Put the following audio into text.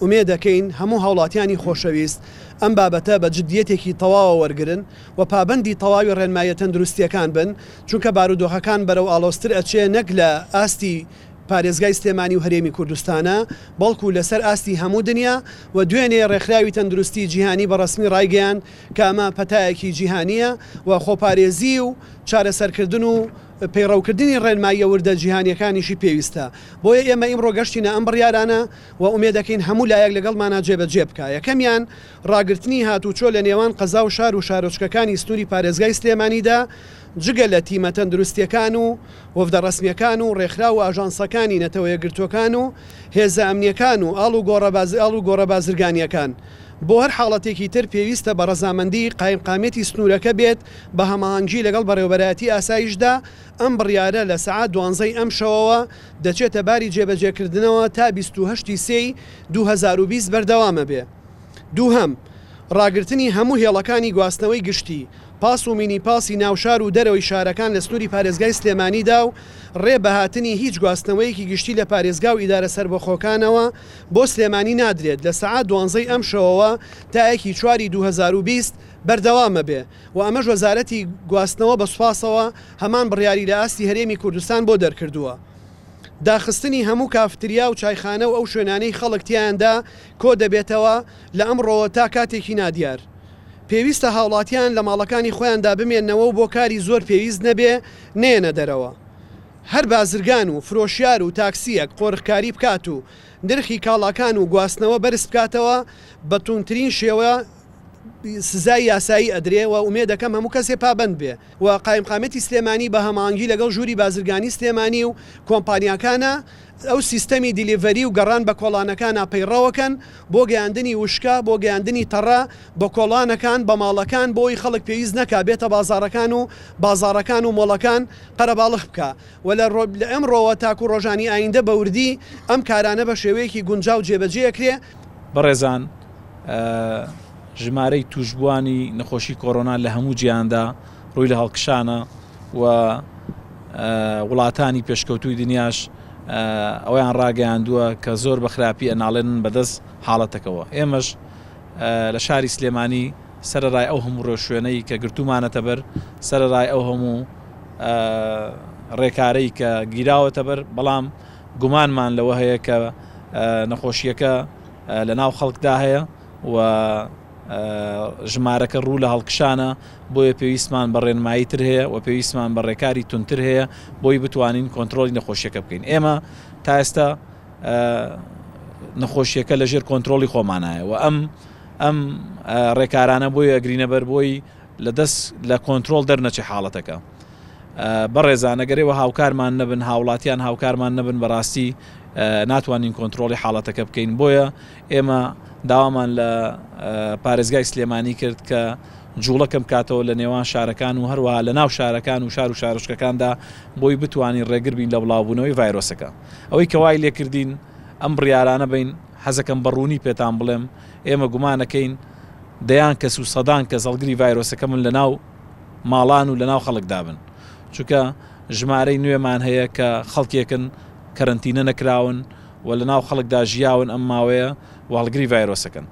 ئومێدەکەین هەموو هاوڵاتیانی خۆشەویست ئەم بابەتە بە جدیەتێکی تەواوە وەرگرن و پابەندی تەواوی ڕێنماییە تەندروستییەکان بن، چونکە بارودۆخەکان بەرەو ئاڵۆزتر ئەچێ نەک لە ئاستی پارێزگای سلێمانی و هەرێمی کوردستانا بەڵکو لەسەر ئاستی هەموو دنیا و دوێنێ ڕێکخراوی تەندروستی جیهانی بە ڕەسمی ڕایگەیاند کە ئەمە پەتایەکی جیهانییە و خۆپارێزی و چارەسەرکردن و پەیڕەوکردنی ڕێنماییە وردە جیهانییەکانیشی پێویستە. بۆیە ئێمە ئیمڕۆ گەشتینە ئەم بڕیارانە و ئومێدەکەین هەموو لایەک لەگەڵمانا جێبەجێ بکا. یەکەمیان، ڕاگرتنی هاتوچۆ لە نێوان قەزا و شار و شارۆچکەکانی سنووری پارێزگای سلێمانیدا، جگە لە تیمە تەندروستییەکان و وەفدە ڕەسمییەکان و ڕێکخراو و ئاژانسەکانی نەتەوەیەکگرتووەکان و هێزە ئەمنییەکان و ئاڵوگۆڕە بازرگانییەکان. بۆ هەر حاڵەتێکی تر پێویستە بە ڕەزامەندی قایمقامیەتی سنوورەکە بێت بە هەماهەنگی لەگەڵ بەڕێوەبەرایەتی ئاسایشدا، ئەم بڕیارە لە سەعات دوانزەی ئەمشەوەوە دەچێتە باری جێبەجێکردنەوە تا 28 ی سێی 2020 بەردەوامەبێ. دووهەم، ڕاگرتنی هەموو هێڵەکانی گواستنەوەی گشتی، پاس و مینی پاسی ناو شار و دەرەوەی شارەکان لە سنووری پارێزگای سلێمانیدا و ڕێ بە هاتنی هیچ گواستنەوەیەکی گشتی لە پارێزگا و ئیدارە سەربەخۆکانەوە بۆ سلێمانی نادرێت لە سەعات دوانزەی ئەمشەوەوە تا یەکی چواری 2020 بەردەوامەبێ و ئەمەش وەزارەتی گواستنەوە بە سوپاسەوە هەمان بڕیاری لە ئاستی هەرێمی کوردستان بۆ دەرکردووە. داخستنی هەموو کافتریا و چایخانە و ئەو شوێنانەی خەڵک تیایاندا کۆدەبێتەوە لە ئەمڕۆوە تا کاتێکی نادیار. پێویستە هاوڵاتیان لە ماڵەکانی خۆیاندا بمێننەوە و بۆ کاری زۆر پێویست نەبێ نەیەنە دەرەوە. هەر بازرگان و فرۆشیار و تاکسییەک قۆرخکاری بکات و نرخی کاڵاکان و گواستنەوە بەرز بکاتەوە بە توندترین شێوە سزای یاسایی ئەدرێ و ئومێدەکەم هەموو کەسێ پابەند بێ و قایمقامیەتی سلێمانی بە هەماهەنگی لەگەڵ ژووری بازرگانی سلێمانی و کۆمپانیاکانا ئەو سیستەمی delivery و گەڕان بە کۆڵانەکانا پەیڕەوەکەن بۆ گەیاندنی وشکە بۆ گەیاندنی تەڕە بە کۆڵانەکان بە ماڵەکان بۆی خەڵک پێویست نەکا بێتە بازاڕەکان و بازاڕەکان و مۆڵەکان قەرەباڵخ بکا و لە لە ئەمڕۆوە تاکو ڕۆژانی ئایندە بە وردی ئەم کارانە بە شێوەیەکی گونجاو جێبەجێ ئەکرێ. بەڕێزان ژمارەی تووشبووانی نەخۆشی کۆرۆنا لە هەموو جیهاندا ڕووی لە هەڵکشانە و وڵاتانی پێشکەوتووی دنیاش ئەویان ڕاگەیاندووە کە زۆر بە خراپی ئەناڵێنن بەدەست حاڵەتەکەوە ئێمەش لە شاری سلێمانی سەرەڕای ئەو هەموو ڕێوشوێنەی کە گرتوومانەتە بەر سەرەڕای ئەو هەموو ڕێکارەی کە گیراوەتە بەر بەڵام گومانمان لەوە هەیە کە نەخۆشیەکە لە ناو خەڵکدا هەیە و ژمارەکە ڕوو لە هەڵکشانە بۆیە پێویستمان بە ڕێنمایی تر هەیە و پێویستمان بە ڕێکاری توندتر هەیە بۆی بتوانین کۆنترۆڵی نەخۆشیەکە بکەین ئێمە تا ئێستا نەخۆشیەکە لە ژێر کۆنترۆڵی خۆمانایە و ئەم ئەم ڕێکارانە بۆی ئەگرینە بەر بۆی لە دەست لە کۆنترۆڵ دەرنەچێ حاڵەتەکە. بەڕێزان ئەگەر ئێوە هاوکارمان نەبن هاوڵاتیان هاوکارمان نەبن بەڕاستی ناتوانین کۆنترۆڵی حاڵەتەکە بکەین بۆیە ئێمە داوامان لە پارێزگای سلێمانی کرد کە جوڵە کەم کاتەوە لە نێوان شارەکان و هەروەها لە ناو شارەکان و شار و شارۆچکەکاندا بۆی بتوانین ڕێگر بین لە بڵاوبوونەوەی ڤایرۆسەکە ئەوەی کەوای لێکردین ئەم بڕیارانە بین حەزەکەم بەڕوونی پێتان بڵێم ئێمە گومانەکەین دەیان کەس و سەدان کەس هەڵگری ڤایرۆسەکە من لە ناو ماڵان و لەناو خەڵکدا بن چونکە ژمارەی نوێمان هەیە کە خەڵکێکن کەرەنتینە نەکراون و لەناو خەڵکدا ژیاون ئەم ماوەیە و هەڵگری ڤایرۆسەکەن.